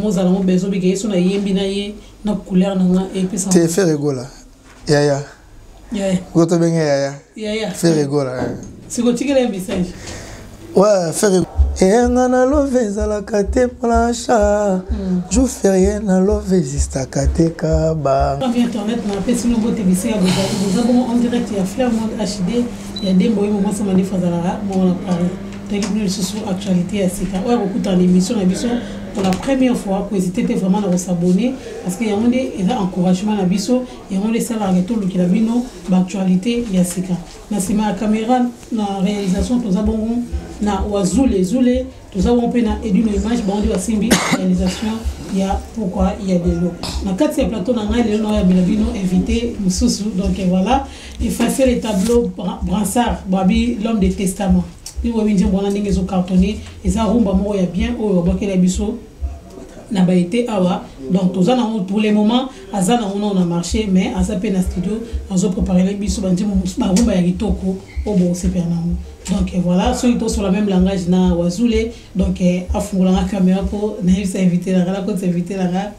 vraiment ozala ngo besoin bike ye so nayembi na ye na couleur na nga epesa. Te, Ferre Gola, yaya. Yaya. Ko tobenge yaya. Yaya. Ferre Gola. Sikotikela ye message. Ouais, Ferre eyenga na love ezalaka te plancha, jour férié na love existaka te kaba. Avis internet, na apesi bino mbote bisika bozali. Boza bongo en direct ya Flair Monde HD ya Dembo oyo mwasi mandefu azalaka bongo na Paris. Toyeli bino lisusu actualité ya sika oyo akokutana na émission na biso pour la première fois. Kohésite te vraiment na kos'abonner, parce que yango nde eza encouragement na biso, yango nde esalaka tolukela bino baactualité ya sika. Na nsima ya caméra, na réalisation, toza bongo na Wazule Zule, toza bongo mpe na Edino Image. Bango nde basimbi réalisation ya pourquoi ya lelo. Na kati ya plateau na ngai lelo, naoyambela bino invité mosusu. Donc voilà, effacer les tableaux, Bransard Babi, l'homme de testament. Bino boyebi nzembo wana ndenge ezocartonne, eza rumba moko ya bien oyo babwakela biso na baete awa. Donc toza nango pour le moment, aza nango nano na marché, mais aza mpe na studio, azopreparele biso banzembo mosusu, barumba ya kitoko oyo bokosepela nango. Donc voilà, soki tosola même langage na Wazule. Donc afungolanga caméra mpo nayebisa invité nanga, nakotisa invité nanga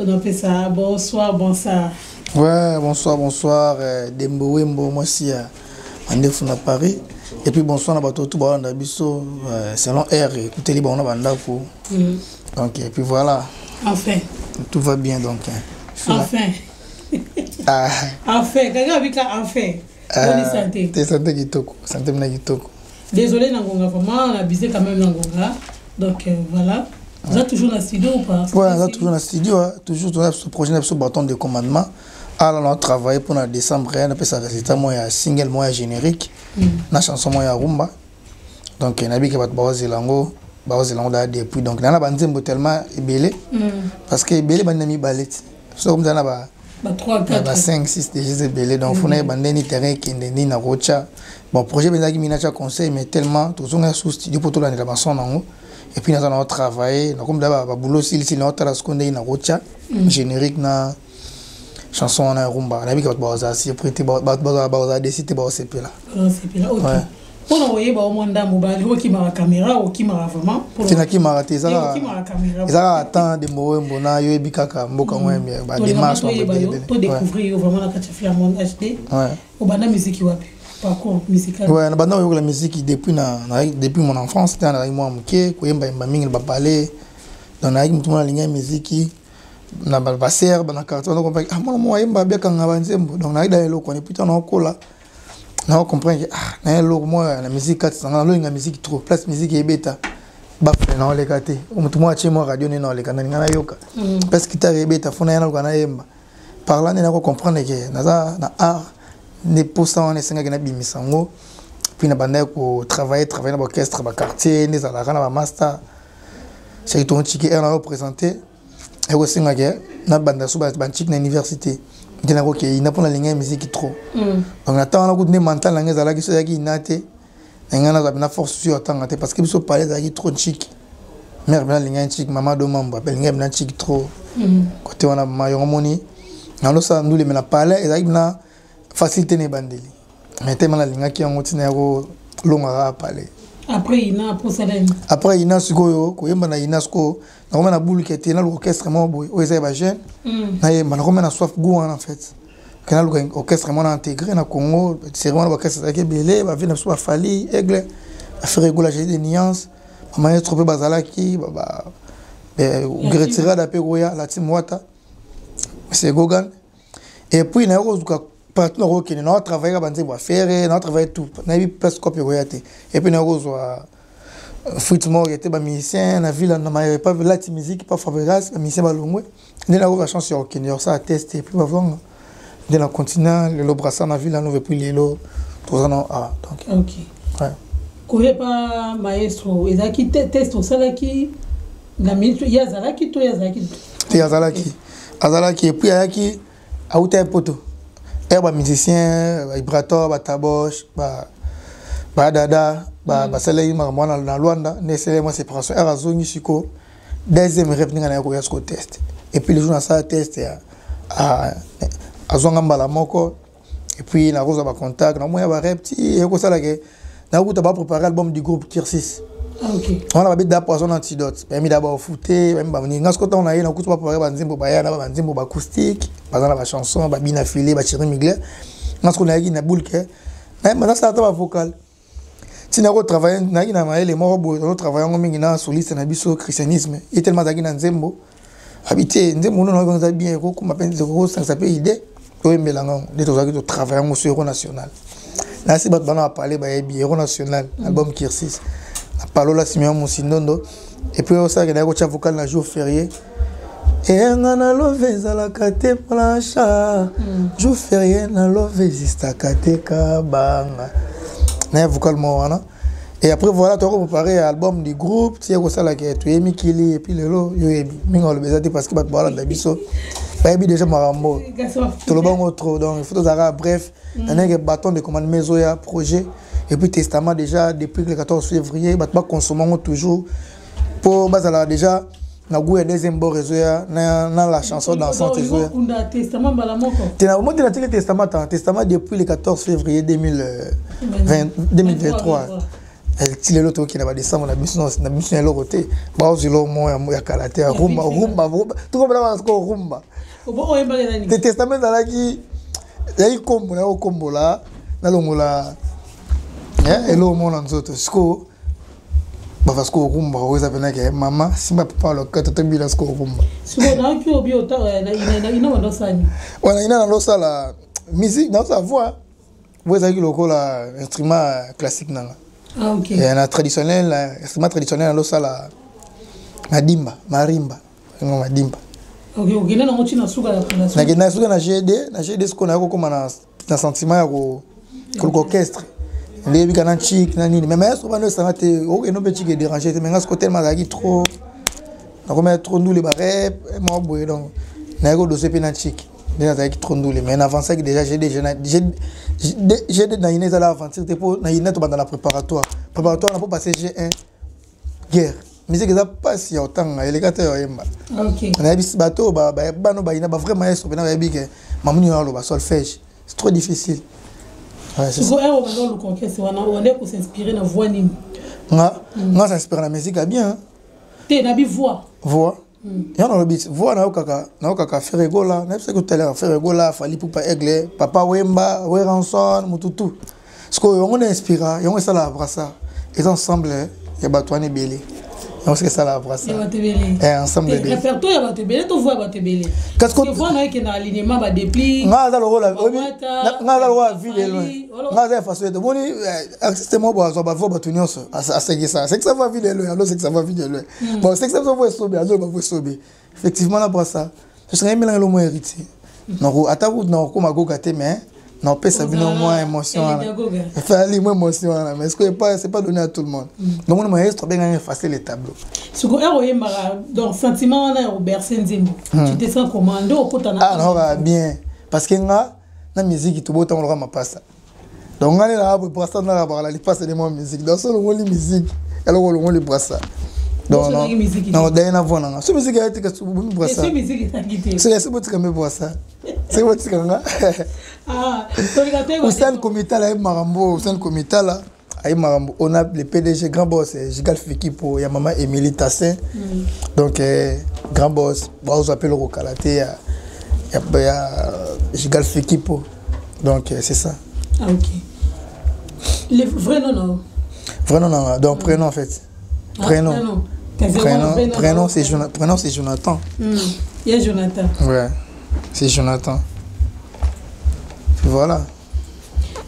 oyo napesa. Bonsoir, bonsoir. Ouais, bonsoir, bonsoir, Dembo Wembo, mwasi ya mandefu na Paris. Et puis bonsoir na bato tout balanda biso selon air écoutez bango na bandako. Donc et puis voilà. Enfin. Tout va bien donc. Hein, je suis là. Enfin. Ah. Enfin, kaka bika enfin. Bonne santé. Te, santé kitoko, santé mina kitoko. Désolé na ngonga, vraiment na busé quand même na ngonga. Donc voilà. Vous êtes toujours dans le studio ou pas? Ouais, on est toujours dans le studio, hein. Toujours dans ce projet, ce bâton de commandement. Alors, on a travaillé pour le décembre, on a fait ça résultat, moi, il y a single, moi, il y a générique, la chanson, moi, il y a rumba. Donc, il y a des gens qui ont baozelango da depuis. Donc, nana banzembo tellement ebele, parce que ebele bandami ballet so comme na ba Ba 3 4. Ba 5 6 déjà ebele. Donc funa bandeni terrain kende nini na kocha. Bon, projet benzaki mina cha conseil, mais tellement tozonga sous studio po tolandela bason nango. Et puis naza na travailler na comme da ba boulot silisi na otala siko ndenge na kocha générique na chanson wana ya rumba. Nayebi ke bato bazala surpris te, bato bazala déçus te, baosepela. Osepela, ok. Ouais. Mpona koyeba o mwa ndambo, bali okimaka caméra, okimaka vraiment? Te, nakimaka te, eza kaka okimaka caméra. Eza kaka temps de Mowembo na yo, yebi kaka mboka ngo ya badémarche. Toyeba yo, todécouvrir yo vraiment na kati ya Flair Monde HD. Obanda musique wapi? Parcours musical? Ouais, na banda koyokola musique depuis mon enfance. Te, nazalaki mwa moke, koyembayemba mingi na bapale. Donc nayaki motu moko nalingai musique na basere bana quartier, bana comprendre: ah, mwana moko ayemba, abiakanga banzembo. Donc nayaki da eloko wana. Et puis ntango naokola, nao comprendre ke ah, na eloko moko na musique kati nanga, naloyinga musique trop. Place musique ebeta, bafle naoleka te. Motu moko atie mwa radio nde naoleka, nalinga nayoka. Place guitare ebeta, fo naya naluka nayemba. Par là nde nako comprendre ke naza na art. Nde mposa wana esengaki nabimisa yango. Puis na bandaki kotravaille travaille na baorchestre baquartier nde ezalaka na bamaster. Soki tontiki aire na représente, ekosengaki nabanda so bantiki na université nde nakoke ina, mpo nalingai musique trop. Donc na ntango wana kutu nde mental na ngai ezalaki so ezalaki ina te, na ngai nazwa mpena force so atanga te, parce que biso pale ezalaki trop ntiki. Mare mpena alingai ntiki, mama do mambo alingai mpena ntiki trop. Kote wana ma yango moni nalosala ndule, me na palais ezalaki mpena facilité na ebandeli, mais te ma nalingaki yango ntina ya kolongaka palais. Après ina, posala nini? Après ina, sikoyo koyemba na ina, sikoyo nakoma na buluke te, naluka orchestre moko boye oyo eza ya bajeune, nayemba. Nakoma na soif goût wana en fait ke naluka orchestre moko na intégré na Congo. Série wana baorchestre ezalaki ebele, bavie na biso, bafali Aigle, baFerre Gola, Jésus de Nuance, bamaestro mpe bazalaki, Gretirada mpe koya la team Wata, c'est Gogan. Et puis naye kozuka partout, nakokende nao travaille ka banzembo ya Ferre, nao travaille tout, nayebi place cope ekoya te. Et puis naye kozwa fruit moko ete bamusicien na ville na pa lati musique pa Fabregas, bamusicien balongwe nde nakozwa chance ya kokende ya kosala test. Et puis bavanga nde na continent lelo Brassard na ville nove. Puis lelo toza na ah, donc. Ok. Ouais. Koyeba maestro, ezalaki test osalaki na minute, ye azalaki to ye azalaki? Te, azalaki, azalaki. Et puis ayaki auta ye poto ere bamusicien bavibrator, bataboche, badada, basalaki makambo wana na Lwanda nde esalaki mwa séparation. Ere azongi siko deuxième rep, ndenge naya koya siko test. Et puis le jour nasala test, azwanga mbala moko. Et puis nakozwa bacontact, namoya barep ti ekosalake nakuta bapréparé album du groupe Kirsis. Wana babi da poison antidote, bayembi da baofute, bayembi baninga. Siko ntango na ye nakuti baprépare banzembo, baya na banzembo baacoustique, baza na bachanson, babina file, bacheri migle. Nga siko nayaki na boule ke nasala ata bavocal ntina kotravaille. Nayaki na mayele moko boye, tozotravaille yango mingi na soliste na biso christianisme. Ye tellement azalaki na nzembo, abi te nzembo nono eza bien, ekokoma mpe ekosangisa mpe idée toyembelanga yango. Nde tozalaki totravaille yango so Héros National. Nasi bato bana bapale bayebi Héros National, album Kirsis na palola Simeon Mosindondo. Et puis osalaki nayaki kotya vocal na jour férié. Eyanga na love ezalaka te plancha, jour férié na love existaka te, kabanga na ye vocal moko wana. Et après voilà, toko préparer album du groupe ti ekosalaka toye mikili. Et puis lelo yoyebi mingi aloba eza te, parce que bato balanda biso bayebi déjà makambo toloba yango trop. Donc il faut tozalaka bref na ndenge bâton de commandement ezoya, projet et puis testament déjà depuis le 14 février. Bato bakonsoma yango toujours mpo bazalaka déjà na goût ya deuxième bord ezoya na la chanson dansante ezoya. Te na omoti na tiki testament ta testament depuis le 14 février 2020, 2023 ti lelo tokokende badécembre na biso na biso na eloko te. Baozwila mo ya kala te ya rumba rumba rumba, tokomela siko rumba te. Testament ezalaki ezalaki kombo na kokombola, nalongola eloko moko na nzoto. Sikoyo bava sikoyo rumba oyo eza penake mama simba papa loketo tobila sikoyo rumba. Wana ina nalosala musique, naosala voix. Voix ezalaki lokola instrument classique nanga. Ah, okay. Na traditionnel, instrument traditionnel nalosala madimba, marimba ngo madimba. Okende nango ntina suka ya fondation? Nakende na suka na G2. Na G2 sikoyo naya kokóma na sentiment ya koluka orchestre. Ndeyebika na chik na nini, mais maestro bano esanga te, okende mpe chik edérange te. Mais nga sikoyo tellement azalaki trop, nakomaki trop ndule, barep moko boye. Donc nayaki kodose mpe na chik nde nazalaki trop ndule, mais navançaki déjà G2. G2 na ina ezala aventure te, mpo na ina tobanda na préparatoire. Préparatoire na mpo passe G1 guerre musique eza mpasi ya kotanga, eleka te ya oyemba. Nayebi bato oyo bano bayina bavrai maestro mpena bayebi ke mamuni oyo aloba solfège, c'est trop difficile. Ouais, c'est ça. Sikoyo ero banda oluka orchestre wana, obande kosinspire na voix nini? Nga s'inspire na musique ya bien. Te, nabi voix. Voix yango nalobi, voix nayokaka Ferre Gola. Nayebisaki otalaka Ferre Gola, Fally Ipupa, Aigle, Papa Wemba, Werrason, mututu. Sikoyo yango na inspira yango esalaka brassard, eza ensemble ya bato wana ebele. Yango soki esalaka brassard. Ya bato ebele. Ensemble ebele. Répertoire ya bato ebele to voix ya bato ebele? Kasi voix na ekenda alignement, badépli. Nga aza lokola, nga aza lokola Vue de Loin. Nga aza ya façon ete omoni artiste moko boye azwa bavoix bato nyonso, asekisa asekisa voix Vue de Loin, alosekisa voix Vue de Loin. Bon, sekisa biso voix Esobe, azoloba voix Esobe effectivement na brassard. Sosinga yemelanga elo mo héritier nako ata kutu nakokóma goga te, mais naopesa bino mwa émotion wana, efali mwa émotion wana. Mais ce pas, c'est pas donné à tout le monde. Donc mona maestro abengaki effacer les tableaux. Sikoyo ero oyembaka, donc sentiment wana ya koberce nzembo, tu te sens comment nde okota na? Ah, naoka bien, parce que nga na musique tobotango loka mapasa. Donc nga nde naa boye brassard nalabaka na lipasa nde mwa musique. Donc so olongoli musique, eloko olongoli brassard. Donc non, daye na voix nanga so musique ya tika bomi brassard, soki esi botika mpe brassard, soki botika nga. Usane Komitala ayebi makambo, Usane Komitala ayebi makambo. On a le PDG grand boss Gigal Fikipo ya mama Émilie Tassin. Donc grand boss bazwa mpe eloko kala te ya Gigal Fikipo. Donc c'est ça. Ah, ok, le vrai nom, non? Vrai nom nanga, donc prénom en fait. Ah, prénom prénom prénom c'est Jonathan. Prénom c'est Jonathan. Il y a Jonathan. Ouais, c'est Jonathan, voilà.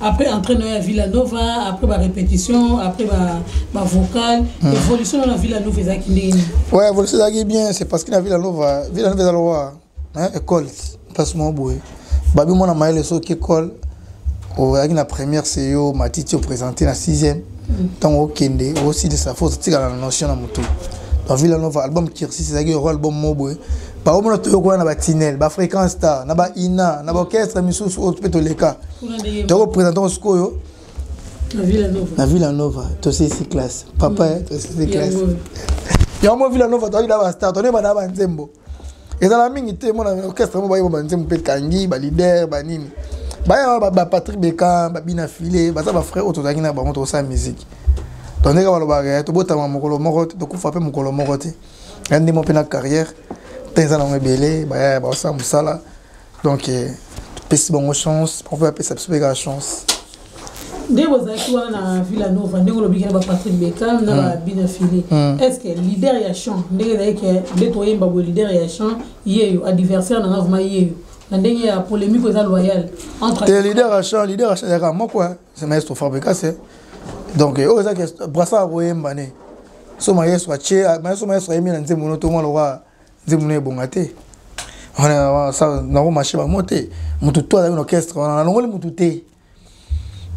Après entraîneur ya Villanova, après ba répétition, après ba vocal, évolution na Villanova ezalaki ndenge nini? Ouais, évolution ezalaki bien. C'est parce que na Villanova, Villanova eza lokola école, place moko boye babi mwana mayele. Soki école ozalaki na première seyo matiti, oprésente na sixième, ntango okende osilisa, fo otikala na notion na motu. Donc Villanova, album Kirsis ezalaki yoko album moko boye baomona toyokoya na batinel, bafréquence star, na baina, na baorchestre misusu oyo mpe toleka, tokoprésente sikoyo na Villanova. Tosilisi classe, papa, tosilisi classe yango mo Villanova. Toyaki na bastar, toyeba na banzembo ezala mingi te. Mona orchestre mo bayeba banzembo mpe kangi baleader banini baya, bapatrick Bekan, babina file, baza bafrère oyo tozalaki na bango, tokosala musique. Donc ndenge balobaka, tobotama mokolo moko te, tokufa mpe mokolo moko te. Ya ndimo mpe na carrière te, eza nango ebele, baya baosala mosala. Donc topesi bango chance, mpo bapesa biso mpe kaka chance. Nde bozalaki wana na Villa Nova, ndenge olobiki na baPatrick Beckham na babina file, est ce que leader ya chant, ndenge ezalaki nde toyemba boye, leader ya chant yeyo, adversaire nanga vraiment yeyo, na ndenge ya polémique eza loyale entre Te, leader ya chant ezalaka moko, c'est maestro Fabregas. Donc oyo ezaki Brassard akoyemba ne so maestro atie, maestro ayembi na nzembo no, tomona lokwa nzembo no ebonga te. Nakomarche bango te, motu to azalaki na orchestre wana, nalongoli motu te.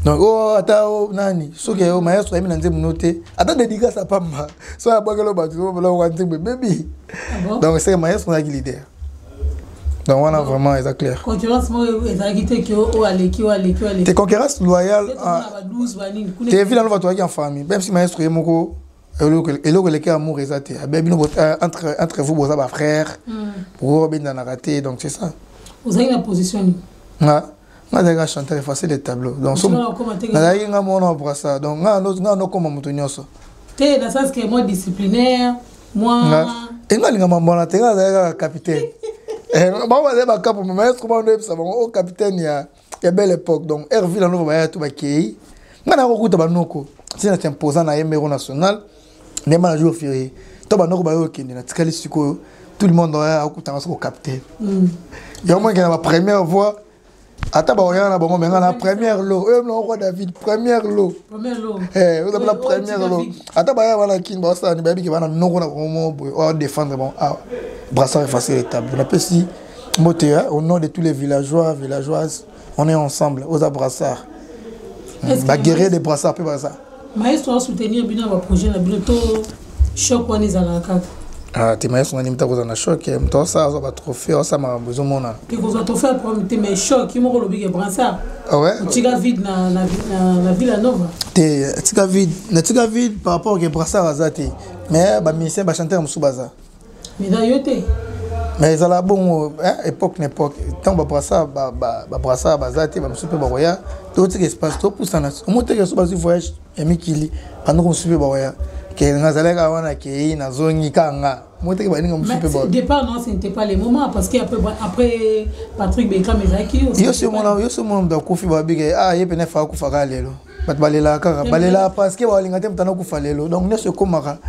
Donc oyo ata nani, soki oyo maestro ayembi na nzembo no te, ata dédicace apamba so abwakelo bato bolonga nzembo ebebi. Donc c'est maestro azalaki leader, donc wana vraiment eza clair. Concurrence moko ezalaki te ke oyo aleki, oyo aleki, oyo aleki? Te, concurrence loyale te. Villa Nova tozalaki en famille, même si maestro ye moko, eloko eleki amour eza te. Abe bino entre vous boza bafrère, boko bendanaka te. Donc c'est ça. Ozalaki na position nini? Nga nazalaki chanteur, effacer le tableau. Donc nazalaki nga mona Brassard, donc nga nokoma moto nyonso. Te, na sens que moi disciplinaire, moi Enga alinga mambwana te. Nga nazalaki kaka capitaine. Bango bazali bakapo, maestro bano oyebisa bango o capitaine ya belle époque. Donc air Villa Nova baya to bakei, nga nakokuta banoko ntina t'imposant na ye mero national ndemba na jour férié to banoko bayo okende, natikali sikoyo, tout le monde akutanga soko capitaine. Yango moke na bapremière voix, ata baoyaka na bango, menga na première lot oyo mna roi David, première lot, ozapela première lot. Ata baya wana kini baosala ni bayebiki bana noko na bango mo boye oyo défendre bango. Ah, Brassard effacer les tableaux, napesi mbote au nom de tous les villageois, villageoises, on est ensemble. Oza Brassard, baguerrier de Brassard mpe baza. Maestro asoutenir bino na baprojet na bino to choc wana ezalaka kaka? Ah te, maestro ngani mutu akozala na choc. Moto asala, azwa batrophée, asala makambo ezomonana. Te, kozwa trophée ya problème te, mais choc ye moko olobiki Brassard otika vide na Villa Nova. Te, tika vide, natika vide par rapport ke Brassard aza te, mais bamusicien, bachanteur mosusu baza. Mais eza yo te. Mais ezala bongo époque na époque. Ntango baBrassard baza te, bamosusu mpe bakoya, totika espace, topusana. Omoteke so bazwi voyage ya mikili, bandoko mosusu mpe bakoya. Ke nazalaki wana, kei nazongi kaka nga moteke, baninga mosusu mpe. Départ non, ce n'était pas le moment, parce que après Patrick Beckham ezalaki. Yo si omona, yo si omona moto akufi, babike ah, ye pene fa akufa kaka lelo. Bato balelaka kaka, balelaka parce que balinga te moto anakufa lelo. Donc nyonso ekomaka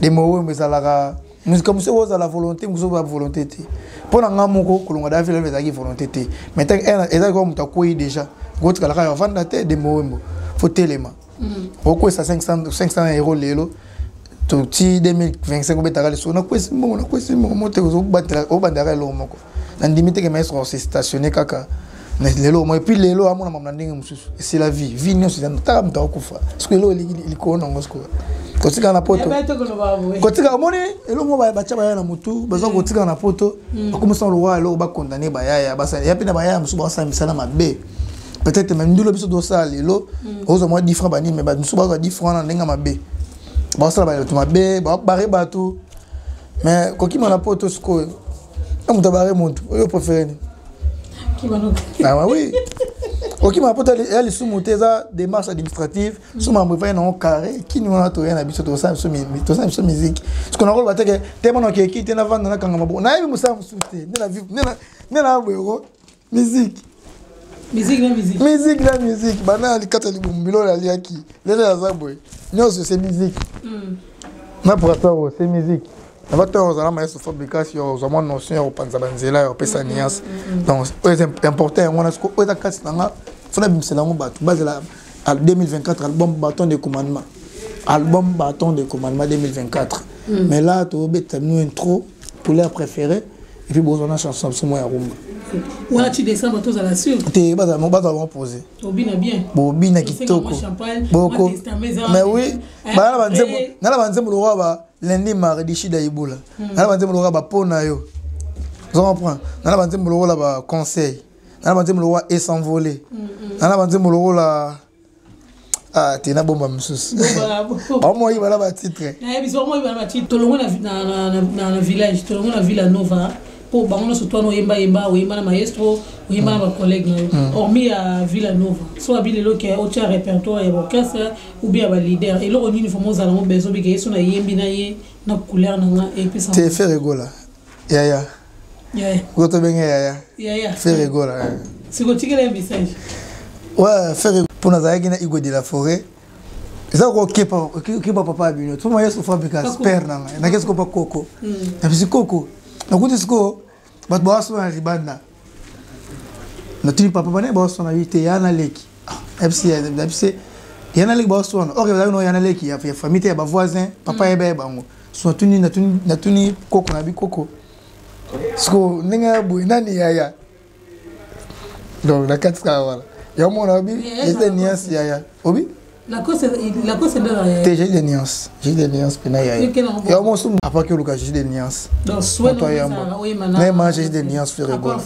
demowembo, ezalaka musika mosusu ozala volonté, mosusu oza volonté te. Mpo na nga moko, kolonga da vile ezalaki volonté te, mais ezalaki kaka moto akwei déjà, kotikala kaka avanda te. Demowembo fo telema, okwesa 500 € lelo ti 2025 obetaka lisusu, nakwesi mbongo, nakwesi mbongo mo te, obandaka eloko moko. Nandimi teke maestro ase stationne kaka lelo mo. Et puis lelo amona mama na ndenge mosusu, c'est la vie. Vie nyonso eza taka moto akokufa. Soki eloko eleki likolo nango, sikoyo kotika na poto, kotika omoni eloko moko batya bayaya na motu, baza kotika na poto, bakomisa lokwa eloko bakondane bayaya ya mpe na bayaya mosusu basala misala mabe. Peut-être même ndula biso tosala lelo, ozwa mwa 10 francs banini, mais mosusu bazwa 10 francs na ndenge mabe, basala bato mabe, bare bato. Mais kokima na poto sikoyo na moto abare motu oyo préféré ni. Ah oui, okima na poto ya lisumu te, eza démarche administrative. So mambo efai nango carré kini wana, toya na biso, tosala biso musique. Soki nakoloba teke te, mona okeki te, navanda nakanga maboko, nayebi mosala mosusu te. Nde na boyoko musique. Musique na musique. Musique na musique. Bana alikata libumu, biloko aliaki lelo aza boye, nyonso c'est musique. Na Brassard oyo c'est musique. Na bato oyo ozala maestro Fabregas, yo ozwa mwa notion ya kopanza banzela, ya kopesa nuance. Donc oyo eza important, yango wana siko oyo eza kati na nga, fo nabimisela yango bato bazela 2024, album Bâton de commandement, album Bâton de commandement 2024. Mais là tobeta bino intro, couleur préférée, et puis bozwa na chanson biso moko ya rumba. Wana ti décembre tozala sûr? Te, bazala bango posé. Obina bien. Bobina kitoko boko. Mais oui, nala banzembo lokwa ba lundi, mardi, shida ibula, nala banzembo lokola bapo na yo, ozo comprendre, nala banzembo lokola ba conseil, nala banzembo lokola es'envoler, nala banzembo lokola, ah te, nabomba mosusu, bamoyi bana batitre. Nayebi so omoyi bana batitre. Tolongo na village, tolongo na Villa Nova. Mpo bango nyonso to wana oyembayemba, oyemba na maestro, oyemba na bacollègue na yo, hormis ya Villa Nova. So abi lelo ke otia répertoire ya baorchestre ou bien ya baleader, eloko nini famo ozala ngo besoin bike ye so nayembi na ye na couleur na nga epesa? Te, Ferre Gola, yaya. Yaya. Ko tobenge yaya. Yaya. Ferre Gola. Sikotikela ye message. Ouais, Ferre, mpo nazalaki na Igwe de la Forêt, eza kokepa okepa papa ya bino toma Yesu Fabrikas, père na ngai. Nakesi kopa koko, napesi koko, nakuti sikoyo bato bawasona na libanda. Natuni papa bane bawasona yi te, ya na leki. Nayebisi ya na leki bawasona or ezalaki no ya na leki ya famille te, ya bavoisin. Papa yeba ye bango. So natuni koko na bi koko sikoyo ndenge ya boye, nani yaya? Donc na kati kaka wana yango mona obi eza nuance yaya obi. Lacoste nde yaya. Te, j'ai des nuances, j'ai des nuances mpena yaya. Yango mosu apaki oluka j'ai des nuances. Moto ayamba nayemba j'ai des nuances Ferre Gola.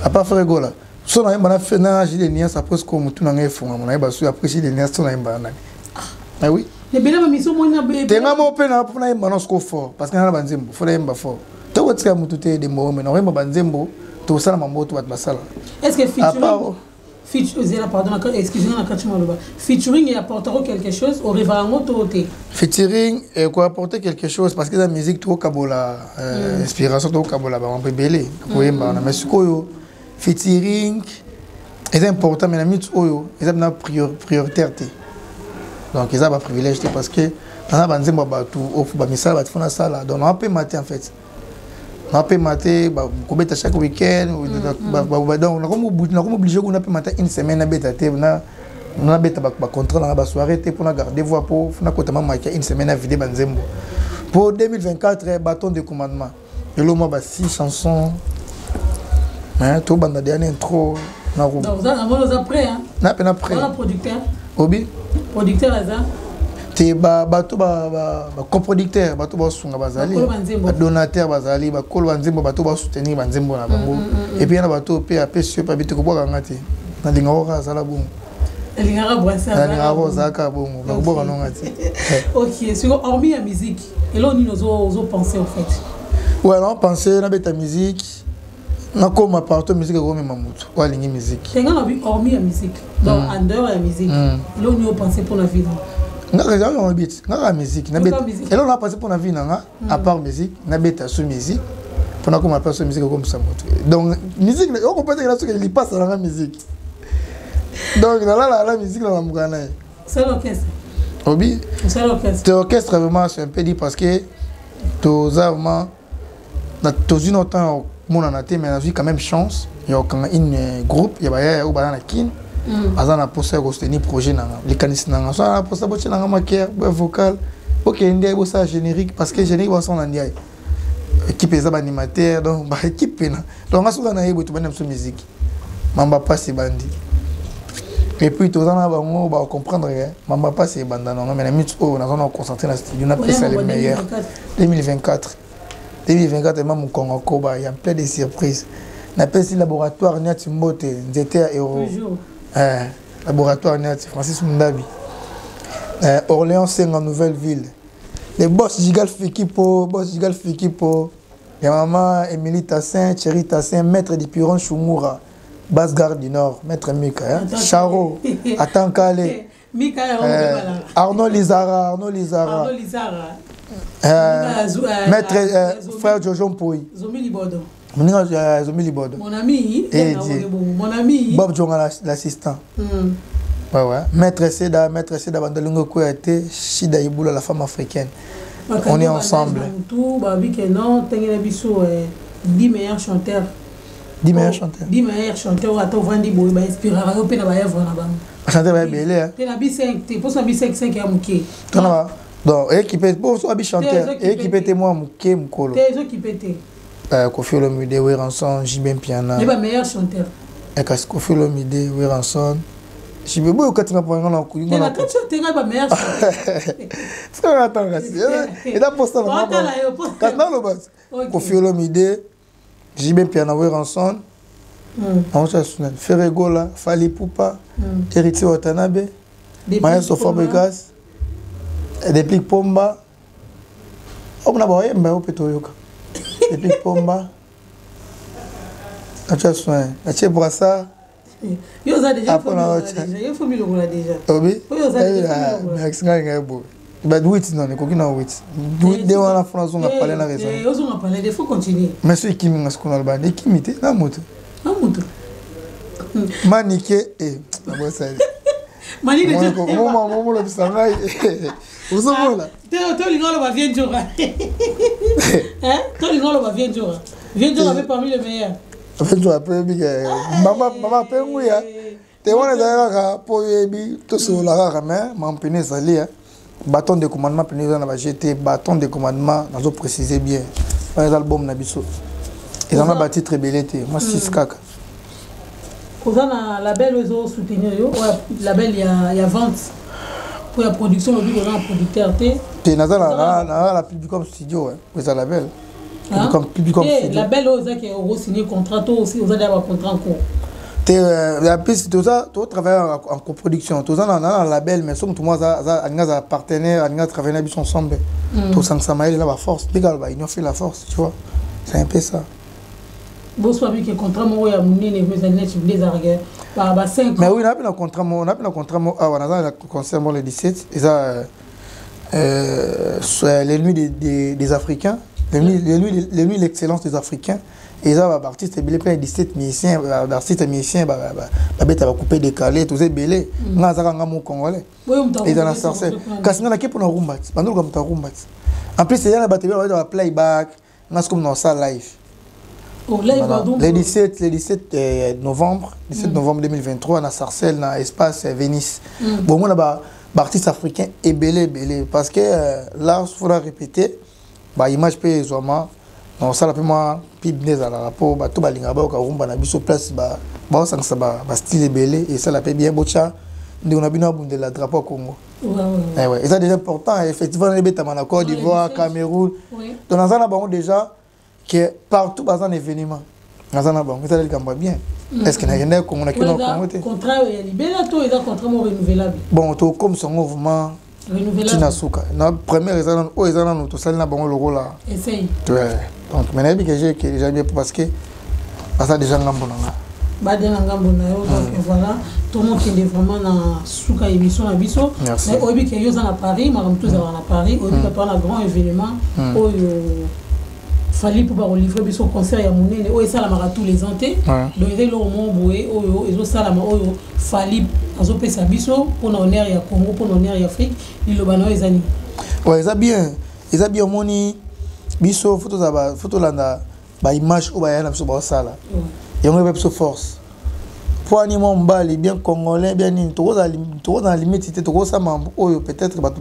À part Ferre Gola, so nayemba na j'ai des nuances, après sikoyo motu na ngai efungama, nayeba so après j'ai des nuances so nayemba na nani? Ah oui. Ebele bamiso moni. Te, nga mo mpe na nayemba na siko fort, parce que nga na banzembo fo nayemba fort. Tokotika motu te, dembo me nakoyemba banzembo, tosala mambo to bato basala. Est ce que featuring, feat, pardon, excusez-moi, na kati maloba, featuring apportera quelque chose oreva yango to te? Featuring ekoapporter quelque chose parce que eza musique, tokokabola inspiration, tokokabola bamambo ebele koyemba wana. Mais sikoyo featuring eza important, mais na minute oyo eza mpena prioritaire te. Donc eza baprivilège te, parce que naza banzembo ya bato, bamisala bato fo nasala. Donc naapema te, en fait napema te kobeta chaque week-end. Donc nakomi obligé kuna napema te une semaine, nabeta te, nabeta bacontrat nanga, basoirée te, mpona garder voix, mpo nakota mamaki une semaine na vide banzembo po 2024 bâton de commandement elo mwa ba 6 chansons tobanda deya na intro. Na mpena prêt. Obi. Producteur aza? Te, bato bacoproducteur, bato basunga bazali, badonateur bazali, bakolo banzembo, bato basoutenir banzembo na bango. Et puis yana bato mpe apesi yo mpe abi te kobwaka nga te, nalingaka kaka azala bongo. Nalingaka ozalaka bongo, nakobwaka nonga te. Ok, siko hormis ya musique, eloko nini ozopense en fait? Ouais, non, pense nabeta musique, nakoma partout. Musique ekomema motu oyo alingi musique. Tenga na bi hormis ya musique, donc en dehors ya musique, eloko nini opense mpona vie? Ngaka ezalaki yango bit ngaka musique. Eloko na pense mpona vie na nga à part musique, nabeta so musique mpona koma place so musique ekomisa motu. Donc musique okopesakela soki lipasa nanga musique, donc nalalaka na musique, nalamuka na ye. Obi te orchestre, vraiment c'est un peu dit, parce que toza vraiment tozwi na temps monana te, mais nazwi quand même chance ya kokanga une groupe ya bayaya oyo baza na Kine, aza na posa ya kosoutenir projet nanga, likanisi nanga. So na posa botie nanga maquer boya vocal, bokende bosala générique, parce que générique basala na ndiaye équipe eza baanimateur, donc baéquipe pena. Donc nga soka nayebi tobandi na biso musique, mamba mpasi ebandi, et puis toza na bango bacomprendre ke mamba mpasi ebanda nango. Mais na minute oyo naza na concentré na studio, napesa le meilleur. 2024, 2024 ema mokongo koba ya plein de surprise. Napesi laboratoire Niati mbote, nzete ya euro laboratoire Niati, Francis Mundabi, Orléans Senga, nouvelle ville, le boss Gigal Fikipo, boss Gigal Fikipo ya mama Émilie Tassin, Thierry Tassin, maître du Piron Shumura, basse garde du Nord, maître Mika, hein? Charo Atankale. Mika. Arnaud Lizara, Arnaud Lizara. Arnaud Lizara. Maître frère Jojo Mpoi. Zomi Libodo. Moninga Zomi Libodo. Mon ami. Et mon ami. Bob Jonga, l'assistant. Ouais. Maître Seda, Maître Seda Bandalingo Kouyaté, Shida Iboula, la femme africaine. On est ensemble. Tout, bah, que non, tengela biso 10 meilleurs chanteurs. 10 meilleurs chanteurs. 10 meilleurs chanteurs, ata ovandi boye, bainspiraka yo mpe na baœuvre na bango. Bachanteur baebele. Te, na bi 5 te, mposa bi 5, 5 ya moke. Donc équipe po so abi chanteur équipe te, mwa moke mokolo. Te, ezokipe te. Koffi Olomide, Werrason, JB Mpiana. Ne bameilleur chanteur. Kasi Koffi Olomide, Werrason, JB, boyo okatinga mpo nga na Te, na kati yo te, ngai bameilleur chanteur. Tikanga tanga kasi eza posa na kasi naloba Koffi Olomide, JB Mpiana, Werrason, aosa sunani, Ferre Gola, Fally Ipupa, Héritier Watanabe, Maestro Fabregas, Deplick Pomba, omona baoyemba yo mpe toyoka Deplick Pomba. Natia soin, natie brassard. Yo oza déjà, yo faut milongola déjà. Obi merci, ngai ngai boye ba 8, non, ekoki na 8 de wana fona azonga pale na raison. Ozonga pale de, faut continuer. Mais so ekimi nga sikoyo, naloba nde ekimi te na moto. Na moto. Manike e nabosali momolobisa ngai, ozomona. Tolinga oloba vie njoka, tolinga oloba vie njoka, vie njoka mpe parmi les meilleurs. Vie njoka mpe oyebike mama mpe nguya te wana ezali kaka mpo oyebi tosolola kaka, mais mampene ezali bâton de commandement pene eza na ba gt bâton de commandement. Nazo préciser bien, wana eza album na biso, eza na batitre ebele te, mwa 6 kaka. Oza na label oyo ezosoutenir yo, label ya vente po ya production? Lobi oza na producteur te. Te, naza na Publicom Studio, eza label Publicom Studio. Label oyo ezaki okosigner contrat to oza deya bacontrat en cours? Te, ya plus toza totravaille en coproduction, toza na label, mais so moto moko alingi azala partenaire, alingi atravaille na biso ensemble, tosangisa mayele na baforce, ndenge aloba union fait la force, tu vois, c'est un peu ça. Boswa bike contrat moko ya monene ezali neti nde ezalaka ba 5. Mais oui, napi na contrat moko, napi na contrat moko awa. Naza na concert moko le 17, eza les nuits des Africains, les nuits l'excellence des Africains. Eza baartiste ebele, plein 17 musiciens, baartiste musicien babeta bacoupe décalé, toza ebele. Nga azaka nga mo congolais, eza na Sarcelles, kasi nga nake mpona rumba ti bandoluka moto ya rumba ti. En plus eza na bato ebele babeta baplayback, nga sikomi na osala live. Le 17, le 17 novembre, 17 novembre 2023 na Sarcelles, na espace Venise. Bon, moi ba baartiste africain ebele ebele, parce que là faudra répéter ba image mpe ezwama na kosala mpe mwa pub nde ezalaka mpo bato balingaka bayoka rumba na biso, place baosangisa bastyle ebele, esala mpe bien. Botya ndeko na bino abundela drapeau ya Congo. Ouais, eza déjà important, effectivement, ebetama na Côte d'Ivoire, Cameroun. Donc naza na bango déjà que partout baza na événement, naza na bango, eza likambo ya bien. Est ce que nakendaki Congo, nakende na Congo te? Contrat ya libela to eza contrat mo renouvelable? Bon, tokomisa yango vraiment ntina suka na première eza nanu oyo eza nanu tosali na bango lokola. Donc mais nayebi ke j'ai déjà bien, parce que baza déjà ngambo na nga. Bade na ngambo na yo. Donc voilà, tomokende vraiment na suka émission na biso. Oyebi ke yo oza na Paris, makambo to ezalaka na Paris. Oyebi ke toza na grand événement oyo Fally mpo bakolivre biso concert ya monene oyo esalamaka tous les ans te. Donc eza eloko moko boye oyo ezosalama, oyo Fally azopesa biso mpona honneur ya Congo, mpona honneur ya Afrique. Liloba na oyo eza nini? Ouais, eza bien, eza bien. Omoni biso faut tolanda baimage oyo baya na biso baosala yango, eba biso force mpo ani mwa mobali bien congolais bien nini, tokozala na limite te, tokosala mambo oyo peut-être bato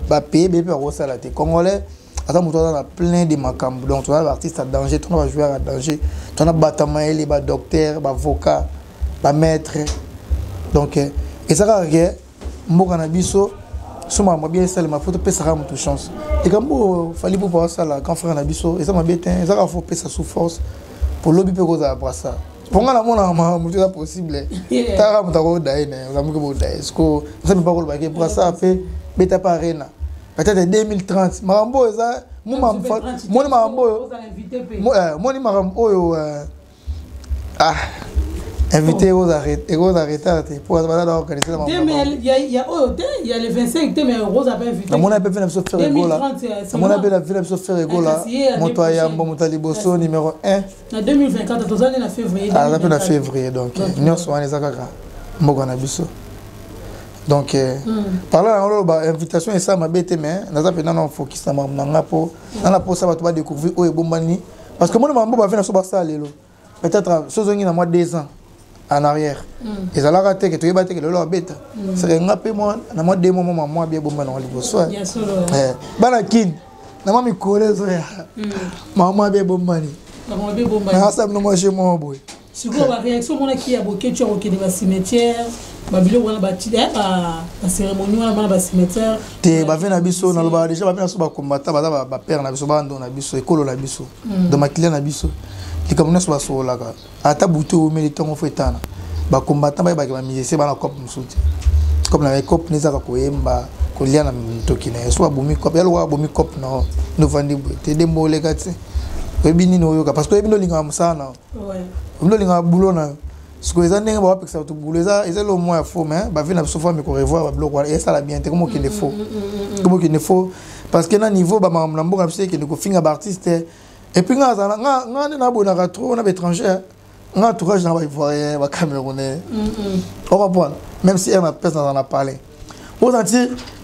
bapaye beye mpe bakosala te. Congolais aza moto aza na plein de makambo. Donc toza baartiste ya danger, tona bajoueur ya danger, tona bato mayele, badocteur, baavocat, bamaître. Donc eza kaka ke mboka na biso so makambo bien esalema, faut topesaka moto chance. Likambo Fally Ipupa asala, grand frère na biso, eza mabe te, eza kaka faut opesa sous force po lobi mpe kozala brassard. Mpo nga namonaka makambo te, eza possible taka moto akodaye na ozamoki bodaye siko nzambe mpa kolobaki brassard mpe beta mpe arena peut-être 2030. Makambo oyo eza moni, makambo oyo moni, makambo oyo ah invité ekozala retard te po baza na organise. Oyo te ya le 25 te, mais okoza mpe invité. Namona mpe na biso Ferre Gola, namona mpe na vi na biso Ferre Gola, moto ayambo, moto ya liboso, numéro 1. Na 2024, toza nde na février. Aza mpe na février. Donc nyonso wana eza kaka mboka na biso. Donc par là yango loba invitation esala mabe te, mais naza mpenza na focus na makambo na nga mpo na mposa bato badécouvrir oyo ebombani, parce que mona makambo bave na so basala lelo, peut-être so ozongi na mwa 2 ans en arrière, ezalaka te ke toyeba te ke lelo abeta seke. Nga mpe mwa na mwa 2 mois mwa mwa bia ebomba nango liboso. Bana kini na mwa mikolo ezoya, mama bia ebombani, nakasala bino mwa je moko boye. Sikoyo baréaction omonaki ya Boketshu ya kokende bacimetière, babiloko wana, bacérémonie wana bana bacimetière? Te, bave na biso, nalobaka déjà, bave na biso bacombattant, baza bapère na biso, bando na biso, ekolo na biso, donc makilia na biso, likambo nyonso basololaka ata butu omeli ntongo fo etana. Bacombattant bayebaki, bamusicien bana cope mosusu te, cope na cope nezaka koyemba, kolia na ntoki na ye. So babomi cope ya lokola babomi cope na novandi boye te, dembo oleka te, oyebi nini oyoka, parce que oyebi nde olingaka mosala na. Olingi olingaka boulot na yo. Sikoyo eza ndenge bawapekisa bato boulot, eza eza eloko moko ya faux, mais bavie na biso fo ameko revoir babiloko wana, esala bien te. Komo okende faux, komo okende faux, parce que na niveau bamakambo na mboka na biso ekende kofinga baartiste. Et puis nga azala nga nde nabonaka trop na baétranger, nga entourage na baivoirien, bacamerounais, ocomprendre? Même si na pese naza na palais, osanti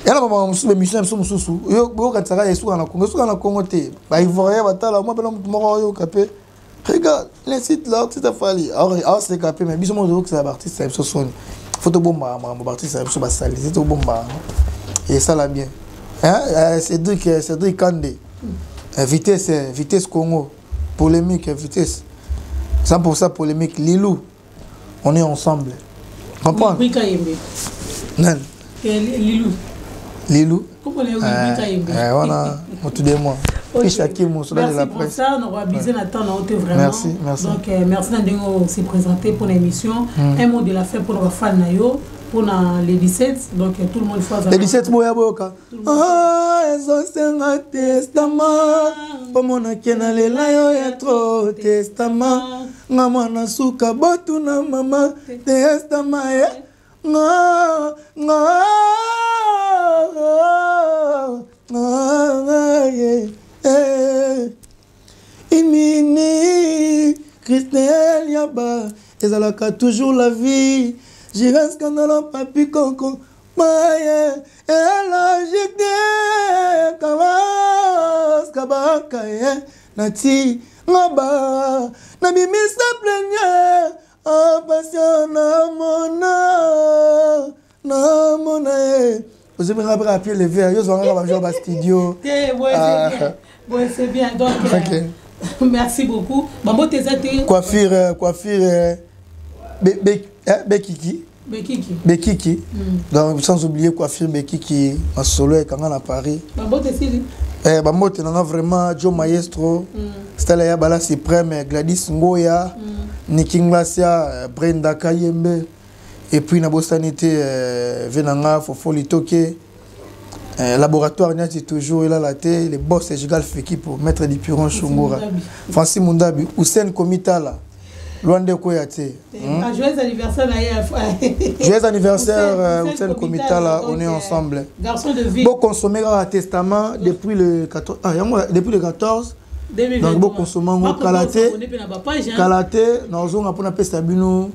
ya na bamakambo mosusu, baémission na biso mosusu boyokanisaka esuka na Congo, esuka na Congo te. Baivoirien batala mwa mpena motu moko oyoka mpe: "Regarde l'insulte, l'artiste afali aoseka mpe." Mais biso moko tozokisaka baartiste na biso soni. Faut tobombaka makambo baartiste na biso basali te, tobombaka yango, esala bien. Cédric, Cédric Kande, vitesse, vitesse Congo polémique, vitesse 100% polémique. Lilou, on est ensemble, comprendre? Nani? Lilou. Lilou wana motu de moi. Fiche Hakim, soldat de la presse. Ça, on aura abusé na temps na vraiment. Merci, merci. Donc merci na ndenge s'est présenté pour l'émission. Un mot de la fin pour nos fans na yo pour les 17. Donc tout le monde faut Les 17, boya boyoka. Ah, ezosenga testament mpo monake nalela yo ya trop. Testament nga mwana suka botuna mama testament ye nga nga nga ye eh. Imini Christelle Yaba ezalaka toujours la vie j'irai scandale papi koko maye elogique te kawas kabaka ye nati ngaba nabimisa plenière passion namona namona ye ozobengaka mpe kaka pied levé, yo zwangaka bajour bastudio. Ouais, c'est bien. Donc, merci beaucoup. Bambote eza te. Coiffure, coiffure Bekiki. Bekiki. Bekiki. Donc sans oublier coiffure Bekiki masolo ekanga na Paris. Bambote sili. Bambote nanga vraiment Joe Maestro, Stella ya Bala Suprême, Gladys Ngoya, Niki Nglasia, Brenda Kayembe, et puis nabosani te ve nanga Fofo Litoke, laboratoire Niati toujours elala te, le boss Gigal Feki pour maître du Piron Shungura, Francis Mundabi, Hussein Komitala Lwande koya te. Joyeux anniversaire na ye. Joyeux anniversaire Hussein Komitala, on est ensemble. Garçon de vie. Bon, consommer un testament depuis le 14, ah, depuis le 14. Donc bon, consommer ngo kala te. Kala te nazonga mpona pesa bino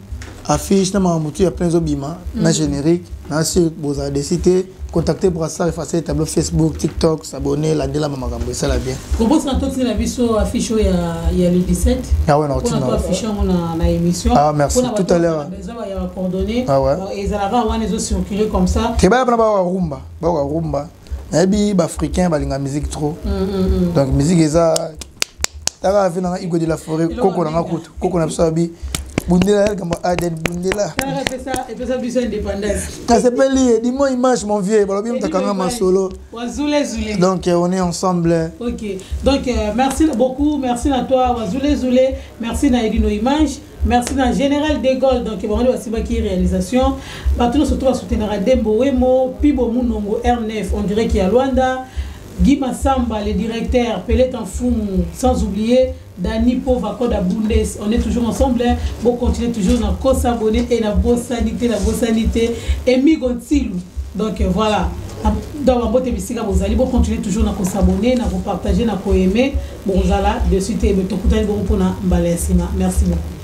affiche na makambo tu ya plein ezobima na générique na sur. Bozala desi te, contacter Brassard effacer tableau Facebook, TikTok, s'abonner, landela makambo esala bien. Kobosana totina biso affiche oyo ya le 17. Ah ouais, na otina affiche yango na émission. Ah merci, tout à l'heure. Besoin ya bacoordonnées. Ah ouais. Ezalaka wana, ezocirculer comme ça. Te baya mpona baoka rumba, baoka rumba. Nayebi baafricain balinga musique trop. Donc musique eza taka avi nanga Igo de la Forêt, koko nanga kutu koko na biso abi bundela ya likambo Aden bundela. Epesa biso indépendance. Nasepeli dis-moi image, mon vieux balobi mutakanga masolo. Wazule Zule. Donc on est ensemble. Ok, donc merci beaucoup, merci à toi Wazule Zule, merci na Edino Image, merci na Général de Gaulle. Donc bango basimbaki réalisation. Bato nyonso to basoutenaka Dembo Wemo Pibo Munongo R9 on dirait qu'il y a Luanda, Guy Massamba, le directeur, Pellet Fumu, sans oublier Dani Pova Koda Bundes. On est toujours ensemble. Hein. Bon, continuez toujours dans s'abonner et la bonne sanité, la bonne sanité. Et Migo Tsilou. Donc voilà. Donc, mbote bisika bozali, bon, continuez toujours na s'abonner, na partager, na aimer. Bon, zala de suite et tokutani bongo pona mbala ya sima. Merci beaucoup.